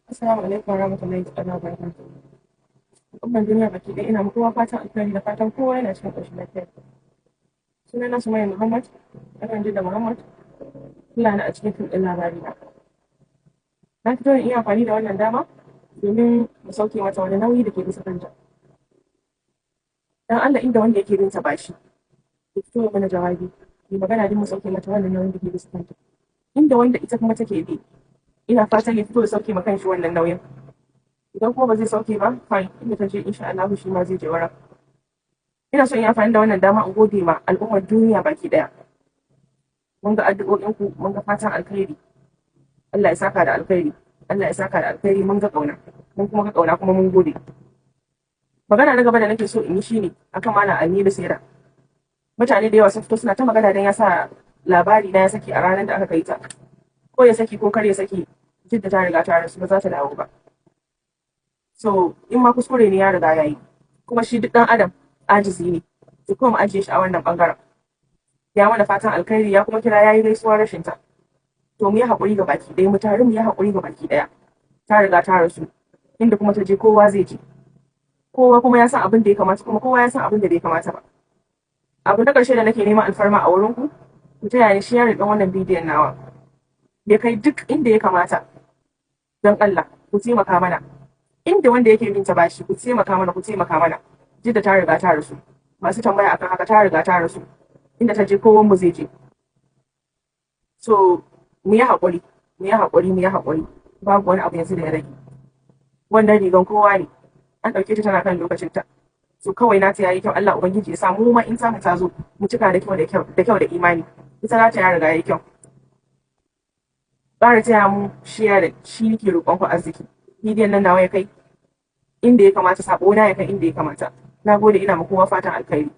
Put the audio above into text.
Assalamu alaikum warahmatullahi ta'ala wabarakatuh. Al'ummar duniya baki ɗaya, ina kowa fatan alheri da fatan kowa yana cikin ƙoshin lafiya. Sunana Sumayya Muhammad, akan da Muhammad, Fulani a cikin fim ɗin Labari Na. Na fito in yi amfani da wannan dama domin mu sauke mata wani nauyi da ke bisa kanta. Dan Allah, inda wanda yake bin ta bashi, ya fito ya mana jawabi, yi magana din mu sauke mata wannan nauyin da ke bisa kanta. Inda wanda ita kuma take bi, ina fatan ya fito ya sauke ma kanshi wannan nauyin. Idan kuma ba zai sauke ba, fine, inda ta je insha Allah shi ma zai je wurin. Ina so in yi amfani da wannan dama in gode ma al'ummar duniya baki daya. Mun ga addu'o'inku, mun ga fatan alkhairi. Allah ya saka da alkhairi, Allah ya saka da alkhairi. Mun ga kauna, mun kuma ga kauna, kuma mun gode. Magana na gaba da nake so in yi shine akan Malam Aminu Saira. Mutane da yawa sun fito suna ta magana dan ya sa Labari Na ya saki a ranar da aka kai ta. Ko ya saki ko kar ya saki, Jidda ta riga ta rasu, ba za ta dawo ba. So in ma kuskure ne, ya riga ya yi, kuma shi duk dan adam ajizi ne. To kuma mu ajiye shi a wannan bangaren. Ya mana fatan alkhairi, ya kuma kira yayi gaisuwar rashin ta. To mu yi haƙuri ga baki ɗaya, mu tare mu yi haƙuri ga baki ɗaya. Ta riga ta rasu, inda kuma ta je kowa zai je. Kowa kuma ya san abin da ya kamata, kuma kowa ya san abin da bai kamata ba. Abu na ƙarshe da nake neman alfarma a wurin ku, ku taya ni share ɗin wannan bidiyon nawa ya kai duk inda ya kamata. Don Allah ku taimaka mana. Inda wanda yake bin ta bashi, ku taimaka mana, ku taimaka mana. Jidda ta riga ta rasu. Masu tambaya akan haka, ta riga ta rasu, inda ta je kowan mu zai je. So mu yi haƙuri, mu yi haƙuri, mu yi haƙuri. Babu wani abu yanzu da ya rage. Wannan rigan kowa ne, an ɗauke ta tana kan lokacinta. So kawai nata yayi kyau, Allah ubangiji ya sa mu ma in tamu ta zo mu cika da kyau, da kyau, da kyau da imani. Ita nata ya riga yayi kyau. Ƙara taya mu share shi nake roƙon ku arziki. Bidiyon nan nawa ya kai inda ya kamata, sako na ya kai inda ya kamata. Na gode, ina ma kowa fatan alkhairi.